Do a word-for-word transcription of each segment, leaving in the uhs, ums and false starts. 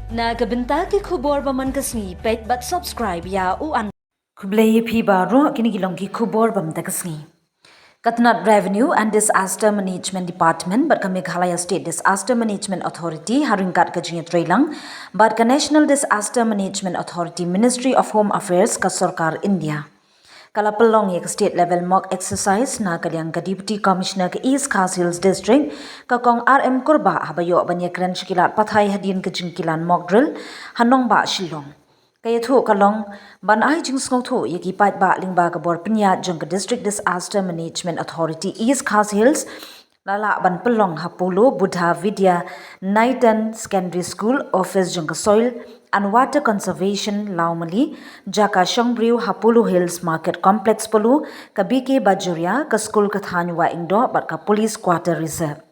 Na ka bynta ki khubor ba man ka sngi, peit bad subscribe ïa u an. Khublei ïa phi baroh, kine ki long ki khubor ba man ka sngi. Ka tnat Revenue and Disaster Management Department bad ka Meghalaya State Disaster Management Authority ha ryngkat ka jingïatreilang bad ka National Disaster Management Authority, Ministry of Home Affairs ka Sorkar India. Ka la pynlong ïa ka state level mock exercise na ka liang ka Deputy Commissioner ka East Khasi Hills District, ka Kong R M Kurbah, haba ïoh ban ïakren sha ki lad pathai hadien ka jingkilan mock drill ha nongbah Shillong. Ka ïathuh ka long ban ai jingsngewthuh ïa ki paidbah lyngba ka bor pynïaid jong ka District Disaster Management Authority East Khasi Hills, la lah ban pynlong ha Polo Buddha Vidya Naitan Secondary School, office jong ka Soil and Water Conservation Lawmali, jaka shong briew ha Polo Hills Market Complex Polo, ka B K Bajoria, ka skul ka thaiñ Wahingdoh bad ka Police Quarter Reserve.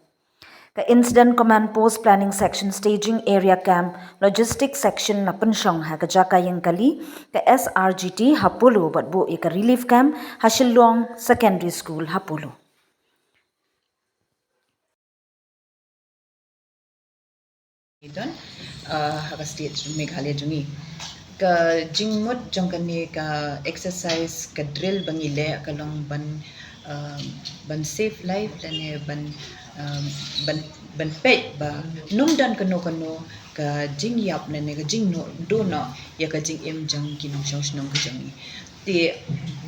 Ka Incident Command Post Planning Section Staging Area Camp Logistics Section la pynshong ha ka jaka ïeng kali ka S R G T ha Polo bad buh ïa ka relief camp ha Shillong Secondary School ha Polo. Don, uh, ha ka state Meghalaya jong ngi. Ka jingmut jong kane ka exercise, ka drill ba ngi leh ka long ban, uh, ban save life lane ban, uh, ban, ban peit ba ym don kano kano ka jingïap lane ka jingduh noh ïa ka jingim jong ki nongshong shnong ka jong ngi. Te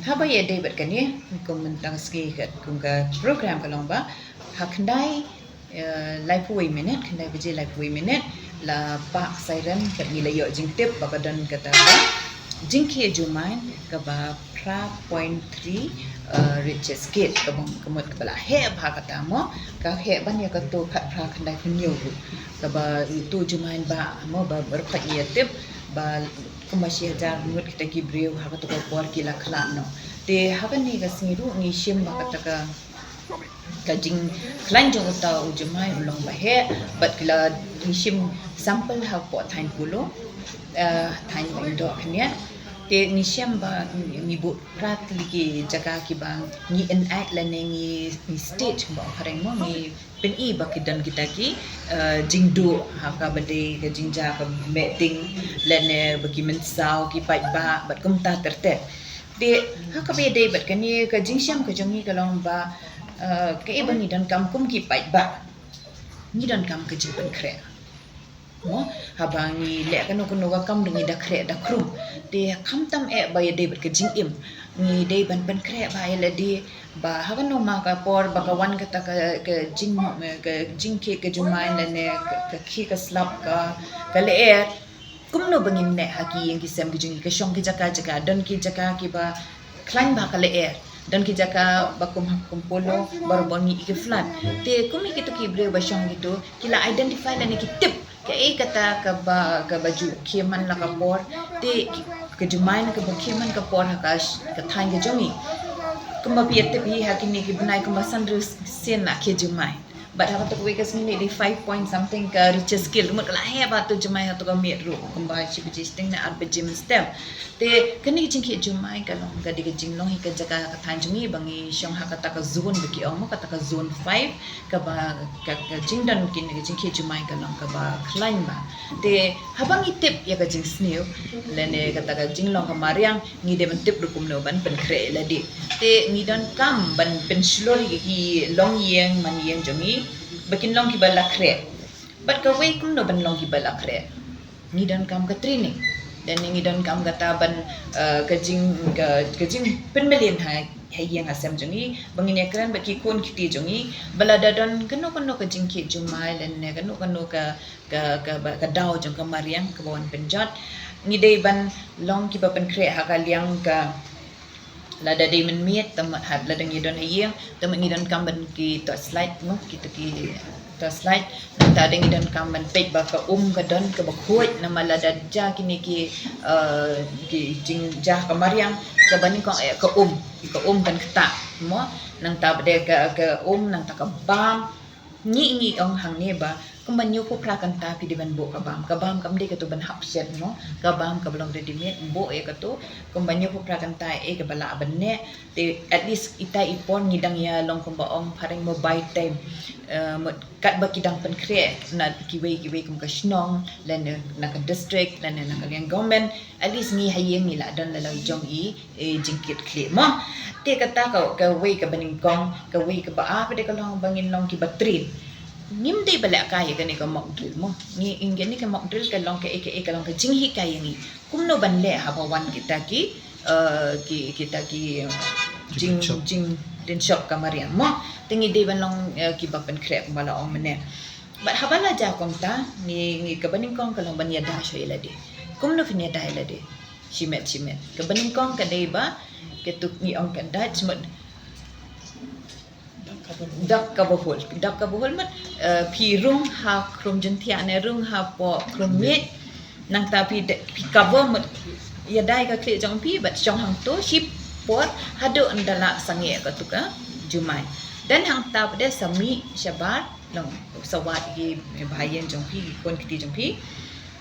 haba ïadei bad kane, kum mynta ka sngi ka, kum ka program ka long ba ha khyndai, eh, laiphew wei minit, khyndai baje laiphew wei minit, la pah siren bad ngi la ïoh jingtip ba ka don kata ka jingkhie jumai kaba phra point three, eh, Richter scale, kaba ka mut kaba la heh bha kata mo, ka heh ban ïa kato khatphra khyndai phew hynñiew ruh, kaba uto u jumai ba mo ba baroh ngi ïatip ba kumba shi hajar ngut kita ki briew ha kato ka por ki la khlad noh. Te ha kane ka sngi ruh ngi shim ba kata ka, ka jingkhlaiñ jong uta u jumai u long ba heh, bad ki la, ngi shim sample hapoh thaiñ Polo, eh, thaiñ Wahingdoh khyndiat. Te ngi shem ba ngi, ngi buh phra tylli ki jaka kiba ngi enact lane ngi, ngi stage ba ong phareng mo, ngi pyni ba ki don kita ki, eh, jingduh ha kaba dei ka jingjia ka meeting lane ba ki mynsaw ki paidbah bad kumta ter ter. Te ha kaba ïadei bad kane ka jingshem ka jong ngi ka long ba, eh, kaei ba ngi donkam kum ki paidbah, ngi donkam ka jingpynkhreh. Mo, haba ngi leh kano kano ka kam da ngi da khreh da khrum. Te khamtam eh ba ïadei bad ka jingim, ngi dei ban pynkhreh ba ïa lade ba ha kano ma ka por ba ka wan kata ka, ka jing, ka jingkhie ka jumai lane ka, ka khie ka slap ka, ka lyer. Kumno ba ngin neh ha ki ïing ki sem ki jong ngi, ka shong ki jaka jaka, don ki jaka kiba khlaiñ bha ka lyer, don ki jaka ba kum ha, kum Polo, baroh ba ngi i ki flood. Te kum i kito ki briew ba shong kito, ki la identify lane ki tip kaei kata kaba, kaba ju khie man la ka por. Te ki, ka jumai na kaba khie man ka por ha ka sh-, ka thaiñ ka jong ngi. Kumba phi ïatip hi ha kine ki bnai kumba san hynriew sien la khie jumai. Bad ha kato kawei ka sngi ne dei five point something ka Richter scale. Ka mut ka la heh bha tu jumai ha tu ka miet ruh. Kumba shi baje shiteng ne ar baje mynstep. Te kane ka jingkhie jumai ka long ka dei ka jinglong hi ka jaka ka thaiñ jong ngi ba ngi shong ha kata ka zone ba ki ong mo, kata ka zone five, kaba ka, ka jingdon kine ka jingkhie jumai ka long kaba khlaiñ bha. Te haba ngi tip ïa ka jingsniew lane kata ka jinglong ka mariang, ngi dei ban tip ruh kumno ban pynkhreh ïa lade. Te ngi donkam ban pynshlur ïa ki longïing manïing jong ngi ba kin long kiba la khreh. Bad kawei kumno ban long kiba la khreh, ngi donkam ka training. Lane ngi donkam kata ban, eh, ka jing, ka, ka jingpynmlien ha, ha ïing ha sem jong ngi, ba ngin ïakren bad ki khun kti jong ngi ba lada don kano kano ka jingkhie jumai lane kano kano ka, ka, ka, ba, ka daw jong ka mariang kaba wan pynjot, ngi dei ban long kiba pynkhreh ha ka liang ka, lada dei mynmiet, te mut ha, lada ngi don ha ïing, te mut ngi donkam ban ki torchlight mo, kito ki torchlight. Nangta dei ngi donkam ban peit ba ka um ka don kaba khuid, namar lada jia kine ki, eh, ki jingjia ka mariang, kaba nyngkong eh ka um, ka um kan ktah mo. Nangta ba dei ka, ka um, nangta ka bam. Ngi, ngi ong hangne ba Kumba hynñiewphew phra kynta phi dei ban buh ka bam. Ka bam kam dei katu ban hap shet mo. Ka bam kaba long ready made, buh ïa katu. Kumba hynñiewphew phra kynta eh kaba lah ban neh. Te at least ita i por ngi dang ïa long kumba ong phareng mo buy time. Eh, mut katba ki dang pynkhreh na kiwei kiwei kum ka shnong, lane na ka district, lane na ka liang government. At least ngi ha ïing ngi lah don la la jong i, eh, jingkit khlieh mo. Te kata ka, kawei kaba nyngkong, kawei kaba ar pat de ka long ba ngin long kiba train. Ngim dei ba leh kai ïa kane ka mock drill mo. Ngi, ïa kane ka mock drill ka long kaei kaei, ka long ka jinghikai ïa ngi kumno ban leh haba wan kita ki, eh, ki, kita ki, eh, jing, jingpynshop, jingpynshop ka mariang mo. Te ngi dei ban long, eh, kiba pynkhreh kumba la ong mynne. Bad haba la jia kumta, ngi, ngi kaba nyngkong ka long ban ïada shuwa ïa lade. Kumno phin ïada ïa lade? Shimet, shimet. Kaba nyngkong ka dei ba, katu ngi ong ka Dutch mut, duck cover hole. Duck cover hole mut, eh, phi rung ha khrum jynthiah ne rung hapoh khrum miej. Nangta phi de-, phi cover mut, ïada ïa ka khlieh jong phi bad shong hangto shipor haduh ynda la sangeh katu ka jumai. Then hangta pat de sa mih shabar, long sa wad ïa ki bha ïing jong phi, ki khun kti jong phi.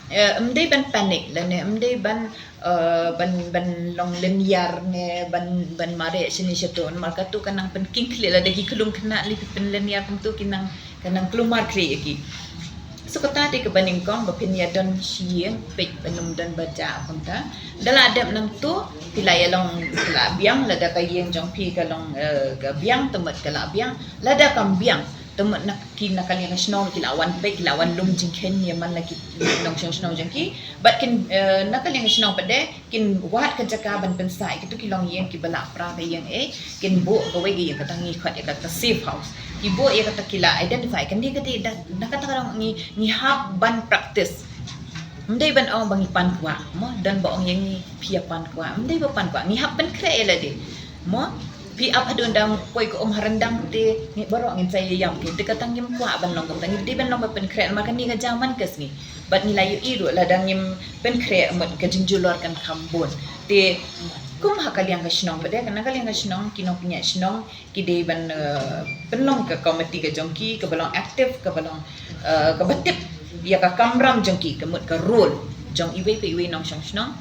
Eh, ym dei ban panic lane ym dei ban, eh, ban, ban long lynñiar ne ban, ban mareh shane shato, namar katu ka nang pynking khlieh, lada ki khyllung khynnah lei phi pynlynñiar kumto ki nang, ka nang kulmar khlieh ïa ki. So kata te kaba nyngkong ba phin ïa don shi ïing, peit ba ym don ba jah kumta. Da la dep nangto phi la ïa long, phi la biang, lada ka ïing jong phi ka long, eh, ka biang, te mut ka la biang, lada kam biang, te mut na ki na ka liang ka shnong ki la wan peit, ki la wan lum jingkheiñ ïa man la ki nongshong shnong jong ki. Bad kin, eh, na ka liang ka shnong pat de kin wad ka jaka ban pynsah ïa kitu ki longïing kiba la pra ka ïing, eh, kin buh kawei ka ïing, kata ngi khot ïa kata ka safe house. Ki buh ïa kata, ki la identify, kane ka dei da, na kata ka daw ngi, ngi hap ban practice. Ym dei ban ong ba ngi pan kwah mo, don ba ong ïa ngi phi ïa pan kwah. Ym dei ba pan kwah, ngi hap pynkhreh ïa lade mo. Phi ap haduh ynda poi ka um ha ryndang te ngi baroh ngin sa ïa ïam ki. Te kata ngim kwah ban long kumta, ngi dei ban long ba pynkhreh, namar kane ka jia man ka sngi. Bad ngi la ïohi ruh lada ngim pynkhreh mut ka jingjulor kan kham bun. Te kum ha ka liang ka shnong pat de, na ka liang ka shnong ki nongpynïaid shnong ki dei ban, eh, pynlong ka komiti ka jong ki kaba long active, kaba long, eh, kaba tip ïa ka kamram jong ki, ka mut ka role jong iwei pa iwei nongshong shnong.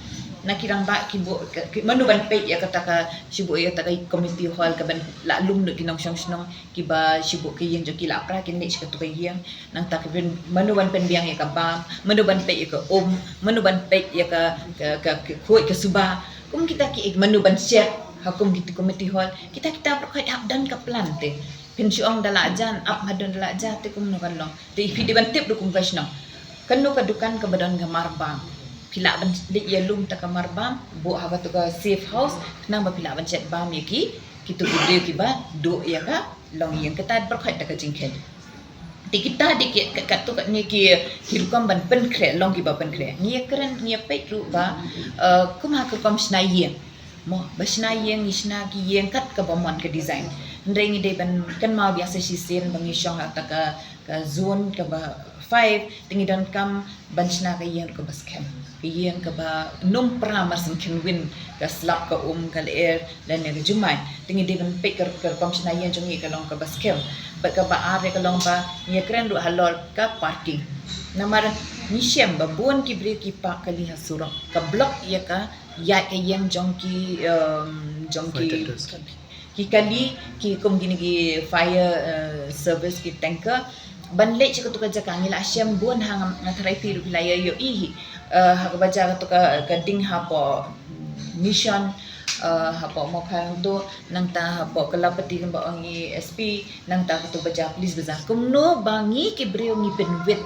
Na ki rangbah ki buh ka, ki, mano ban peit ïa kata ka, shi buh ïa kata ka community hall kaban la lum noh ki nongshong shnong, kiba shi buh ka ïing jong ki la pra kin leit sha katu ka ïing. Nangta ki pyn, mano ban pynbiang ïa ka bam, mano ban peit ïa ka um, mano ban peit ïa ka, ka, ka, ka khuid ka suba. Kum kita ki, mano ban shet ha kum kita community hall. Kita, kita baroh khoit hap don ka plan te. Phin shu ong da la jan, ap haduh da la jan te kumno kan long. Te phi dei ban tip ruh kum ka shnong, kano ka dukan kaba don ka mar bam. Phi lah ban leit ïalum ta ka mar bam, buh ha katu ka safe house, khnang ba phi lah ban shet bam ïa ki, kitu ki briew kiba duh ïa ka longïing. Kata baroh khoit da ka jingkheiñ. Te kita dei ki, ka, katu kane ki, ki rukom ban pynkhreh, long kiba pynkhreh. Ngi ïa kren, ngi ïa peit ruh ba, eh, kum ha ka rukom shna ïing mo, ba shna ïing, ngi shna ki ïing kat kaba mon ka design. Hynrei ngi dei ban kynmaw biang sa shisien ba ngi shong ha kata ka, ka zone kaba five, te ngi donkam ban shna ka ïing kaba skhem, ka ïing kaba nym pra mar shen khynwin, ka slap, ka um, ka lyer lane ka jumai. Te ngi dei ban peit ka, ka rukom shna ïing jong ngi ka long kaba skhem. Bad kaba ar ka long ba ngi ïa kren ruh halor ka parking. Namar ngi shem ba bun ki briew ki park kali ha surok, ka block ïa ka ïaid ka ïing jong ki, em, jong ki, fire tenders, ki kali, ki kum kine ki fire, eh, service, ki tanker. Ban leit sha katu ka jaka ngi la shem bun, ha nga, nga tharai phi ruh phi la ïa ïohi hi. Eh, ha kaba jia katu ka, ka ding hapoh Mission, eh, hapoh Mawphai hangto, nangta hapoh Kalaipati kaba ong i S P, nangta katu ba jia Police Bazar. Kumno ba ngi ki briew ngi pynwit,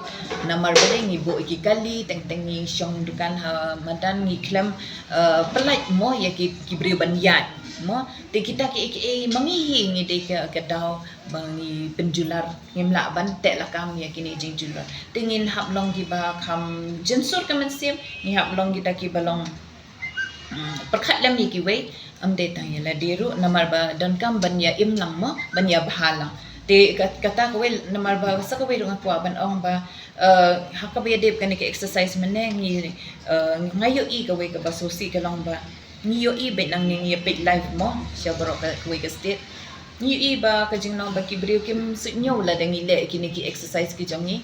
namar ba dei ngi buh ïa ki kali, teng teng ngi shong dukan ha madan, ngi khlem, eh, pyllait mo ïa ki, ki briew ban ïaid mo. Te kita kiei kiei ma ngi hi ngi dei ka, ka daw ba ngi pynjulor, ngim lah ban teh lakam ïa kine jingjulor. Te ngin hap long kiba kham jynsur ka mynsiem, ngi hap long kita kiba long, mm, pyrkhat lem ïa kiwei, ym dei tang ïa lade ruh, namar ba donkam ban ïa im lang mo, ban ïa bha lang. Te ka-, kata kawei, namar ba sa kawei ruh nga kwah ban ong ba, eh, ha kaba ïadei bad kane ka exercise mynne ngi, eh, nga ïohi kawei kaba sngewsih ka long ba ngi ïohi beit nangne, ngi ïa peit live mo sha baroh ka, kawei ka state. Ngi ïohi ba ka jinglong ba ki briew kim suidñiew lada ngi leh kine ki exercise ki jong ngi,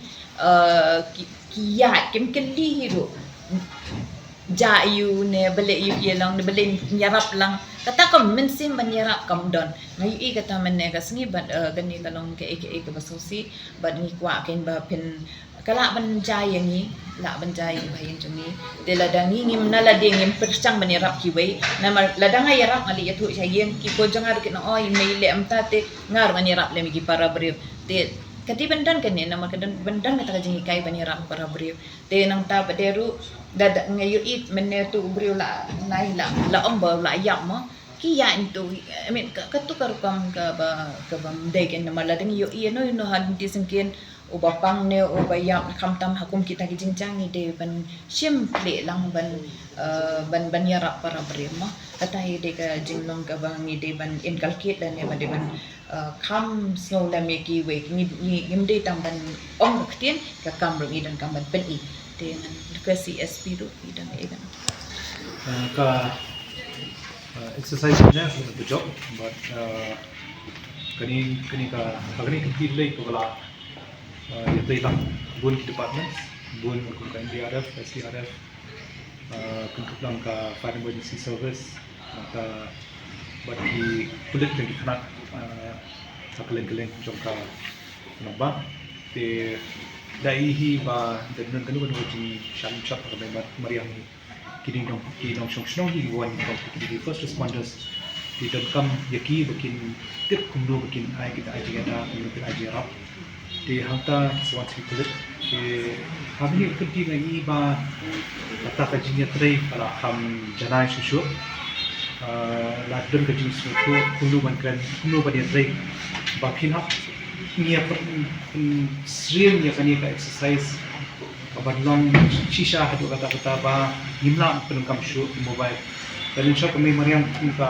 eh, ki, ki ïaid, kim kylli hi ruh. Ja ïa u ne balei ïa u ïa long ne balei ïarap lang. Kata ka mynsiem ban ïarap kam don. Nga ïohi kata mynne ka sngi bad, eh, kane ka long kaei kaei kaba sngewsih bad ngi kwah kein ba phin ka lah ban jia ïa ngi, lah ban jia ïa ngi ba ïing jong ngi. Te lada ngi ngim na lade ngim pyrshang ban ïarap kiwei. Namar lada nga ïarap nga leit ïathuh sha ïing, ki khun jong nga ruh kin ong, "Oi, me leh mynta te nga ruh ngan ïarap lem ïa ki para briew." Te ka dei ban don kane, namar ka don, ban don kata ka jinghikai ban ïarap para briew. Te nangta pat de ruh, da, da, nga ïohi mynne tu u briew la, la, la, la ong ba la ïap mo. Ki ïa ntu, I mean, ka, katu ka rukom kaba, kaba ym dei kein namar lada ngi ïohi ïano ïano ha lynti syngkien, uba pang ne uba ïap, khamtam ha kum kita ki jingjia ngi dei ban shim khlieh lang ban, eh, ban, ban ïarap para briew mo. Kata hi dei ka jinglong kaba ngi dei ban inculcate lane ba dei ban, eh, kham sngew lem ïa kiwei, ngi, ngi, ngim dei tang ban ong ka ktien, ka kam ruh ngi donkam ban pyni. Te ngan request ïa S P ruh, ngi don ei ban. Eh, ka, eh, exercise ne ka jop, but, eh, kane, kane ka, ka kane ka kit lei kaba la, eh, ïa tei lang bun ki departments, bun kum ka N D R F, S D R F, eh, kyntup lang ka Fire Emergency Service, ka, bad ki pulit jong ki thanak, eh, ha kylleng kylleng jong ka nongbah. Te da i hi ba da dang kano kano ka jingshah lynshop ha ka mariang hi. Ki dei nong, ki nongshong shnong hi ki wan, ki dei first responders. Te donkam ïa ki ba kin tip kumno ba kin ai, kin ai jingïada, kumno kin ai jingïarap. Te hangta ki sa wan sha ki pulit. Te ha kane ka kynti nga i ba kata ka jingïatrei ka la kham janai shuh shuh. Ah, la don ka jingsngewthuh kumno ban kren, kumno ban ïatrei. Ba phin hap ngi ïa pyn, pynsyriem ïa kane ka exercise. Kaba long shisha haduh katta katta ba ngim lah pyndonkam shuh ki mobile. Ka lynshop ka mei mariang kum ka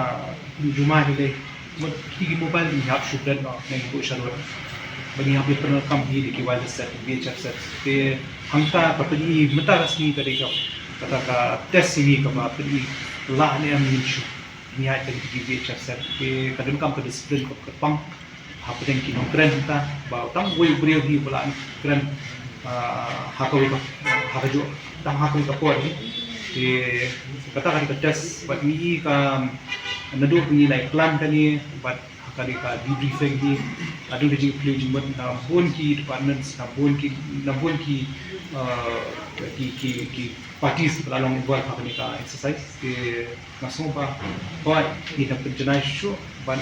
jumai hi lei. Mut ki, ki mobile ngi hap shu pyndonkam ngi buh sha rud. Ba ngi hap ïa pyndonkam hi da ki wireless set, V H F set. Te hangta ka pyni mynta ka sngi ka dei ka, kata ka test ïa ngi kaba pyni lah ne em ngin shu. Ngi hap da ki V H F set. Te ka donkam ka discipline kaba kyrpang hapdeng ki nongkren ta, ba tang uwei u briew hi ba lah kren, ah, ha kawei ka, ha kajuh, tang ha kawei ka por hi. Te kata ka dei ka test, bad ngi i ka, naduh ba ngi la plan kane, bad ha ka dei ka debriefing hi, ka dei ka jingpyllait jingmut na bun ki departments, na bun ki, na bun ki, ah, ki, ki, ki parties ba la long involved ha kane ka exercise. Te nga sngew ba hooid ngi dang pynjanai shuh ban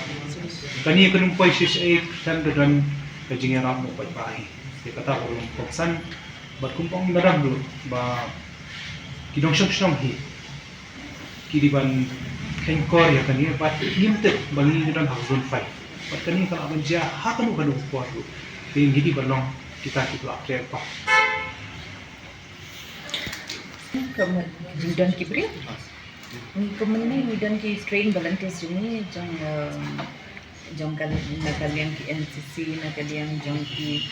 kane ka nongpoi shisha ei khlem da don ka jingïarap mawbah hi. Te kata ka long kongsan bad kumba ong i madam ruh ba ki nongshong shnong hi ki dei ban kheiñkor ïa kane bad ngim tip ba ngi ngi don ha zone five. Bad kane ka lah ban jia ha kano kano ka por ruh. Te ngi dei ban long kita kiba la trei pa. Ka mut jingdon ki briew. Ngi kumne ngi don ki trained volunteers jong ngi jong, eh, jong ka, na ka liang ki N C C, na ka liang jong ki,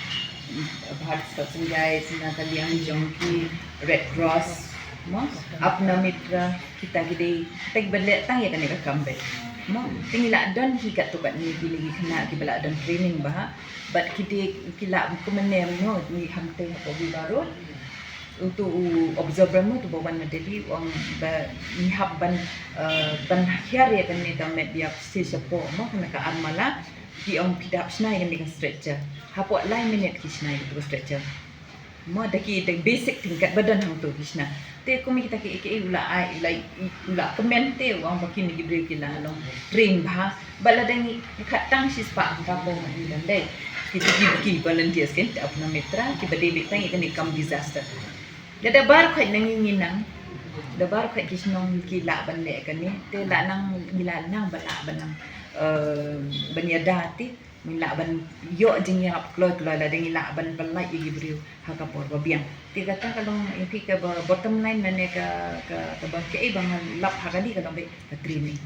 mm, Bharat Scouts and Guides, na ka liang jong ki Red Cross, mo, Apna Mitra, kita ki dei, kita kiba leh tang ïa kane ka kam beit. Mo, te ngi la don hi katto katne kine ki khynnah kiba la don training bha, bad ki dei ki la kumne mo, ngi hamte ha Poggi Baroh. Uto u observer mo, uto ba wan na Delhi, u ong ba ngi hap ban, eh, ban hiar ïa kane ka met biang shisha pok mo, kane ka armala, ki ong phi dap shna ïa kane ka stretcher. Hapoh lai minit ki shna ïa kane ka stretcher. Mo, da ki, da basic thing katba don hangto ki shna. Te kum kita ki, ki, u la ai, u la, u la kmen te, u ong ba kine ki briew ki la long train bha. Ba la dang ïa khat tang shispah ka bong ïa dang dei. Kita ki, ki volunteers kin, Apna Mitra, kiba dei beit tang ïa kane kam disaster. Da, da baroh khoit na ngi ngi nang. Da baroh khoit ki shnong ki lah ban leh kane. Te lah nang, ngi lah nang ba lah ban nang, eh, ban ïada te. Ngi lah ban ïoh jingïarap kloi kloi lada ngi lah ban pynlait ïa ki briew ha ka por ba biang. Te kata ka long ïa phi kaba bottom line lane ka, ka, kaba kaei ba nga lap ha kane ka long beit ka training.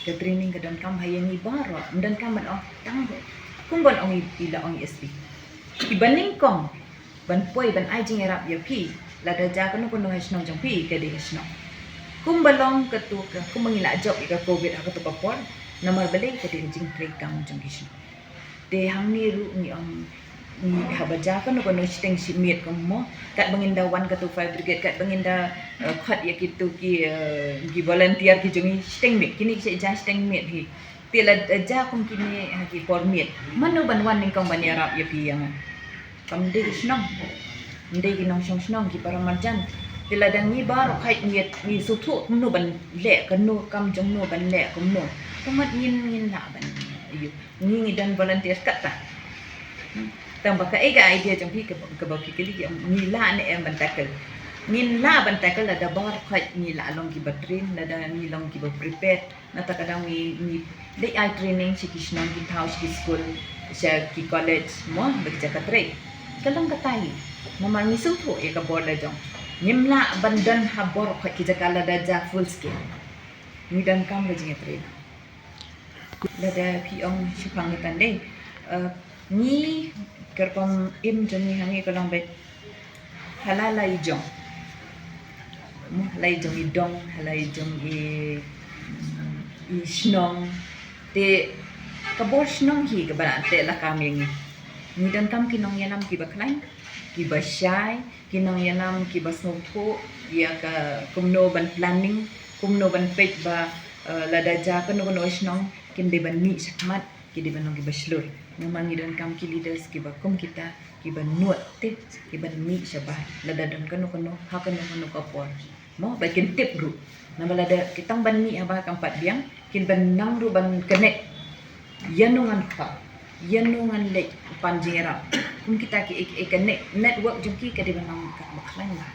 Ka training ka donkam ha ïa ngi baroh, ym donkam ban ong tang kum ban ong i, i la ong i S P. Kiba nyngkong ban poi ban ai jingïarap ïa phi, lada jia kano kano ha shnong jong phi, ka dei ka shnong. Kumba long kato ka, kumba ngi la jop ïa ka covid ha kato ka por, Namar balei ka dei ka jingtrei kam jong ki shnong. Te hangne ruh ngi ong ngi haba jia kano kano shiteng shimiet kum mo. Katba ngin da wan ka two five brigade, katba ngin da, eh, khot ïa kito ki, eh, ki volunteer ki jong ngi shiteng miet. Kine ki shu jia shiteng miet hi. Te lada jia kum kine ha ki por miet, mano ban wan nyngkong ban ïarap ïa phi ïa nga? Kam dei ki shnong, kam dei ki nongshong shnong, ki para marjan. Te lada ngi baroh khoit ngi, ngi sngewthuh kumno ban leh, kano kam jong no ban leh kumno, te mut ngin, ngin lah ban ïoh. Ngi, ngi don volunteer katta. Tang ba kaei ka idea jong phi kaba, kaba phi kylli, ngi lah ne em ban tackle? Ngin lah ban tackle lada baroh khoit ngi lah long kiba train, lada ngi long kiba prepared. Nangta ka daw ngi, ngi dei ai training sha ki shnong, ki thaw sha ki skul, sha ki college mo, ba ki jaka trei. Ka long katta hi. Namar ngi sngewthuh ïa ka bor la jong. Ngim lah ban don ha baroh khoit ki jaka lada jia full scale. Ngi donkam ka jingïatrei. Lada phi ong shaphang kata dei, eh, ngi ka rukom im jong ngi hangne ka long ba ha la la i jong, mo, ha la i jong i dong, ha la i jong i, i shnong. Te ka bor shnong hi kaba la teh lakam ïa ngi. Ngi donkam ki nongïalam kiba khlaiñ, kiba shai, ki nongïalam kiba sngewthuh ïa ka kumno ban planning, kumno ban peit ba, eh, lada jia kano kano shnong kin dei ban mih shakhmat, ki dei ban long kiba shlur. Namar ngi donkam ki leaders kiba kum kita, kiba nud te, kiban mih shabar lada don kano kano ha kano kano ka por. Mo, ba kin tip ruh. Namar lada ki tang ban mih haba kam pat biang, kin ban nang ruh ban connect. Ïano ngan khot, ïano ngan leit pan jingïarap. Kum kita ki, ki, ki net-, network jong ki ka dei ban long kaba khlaiñ bha.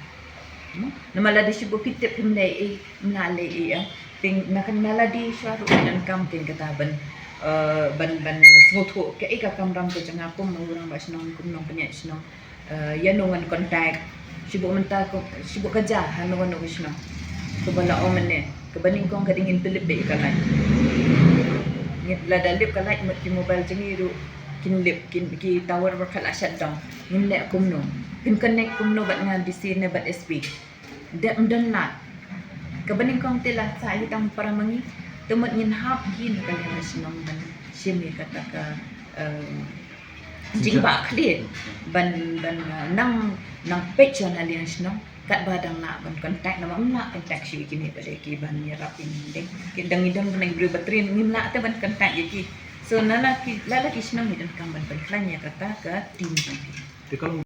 Hmm? Namar lada shu buh phi tip phim leh ei, phim lah leh ei, eh. Te na ka, na lade shuwa ruh ngi donkam te kata ban, eh, ban, ban sngewthuh kaei ka kamram ka jong nga kum u rangbah shnong, kum nongpynïaid shnong. Eh, ïano ngan contact. Shu buh mynta ko, shu buh ka jia ha no no ka shnong. Kaba la ong mynne, kaba nyngkong ka dei ngin pynlip beit ïa ka light. Ngi lada lip ka light mut ki mobile jong ngi ruh kin lip, kin, ki tower ba khat la shut down. Ngin leh kumno? Phin connect kumno bad nga D C ne bad S P? Dep ym don lad. Kaba nyngkong te la sah hi tang para ma ngi. Te mut ngin hap hi na ka liang ka shnong ban shim ïa kata ka, eh, jingbahkhlieh ban, ban, uh, nang, nang peit shuwa na liang shnong. Katba dang lah ban contact, namar ym lah contact shuh ïa kine ba dei kiban ïarap ïa ngi dei. Ki dang ngi don ban ïa ki briew ba train, ngim lah te ban contact ïa ki. So na la ki, la la ki shnong ngi donkam ban pynkhlaiñ ïa kata ka team jong ki. Te ka long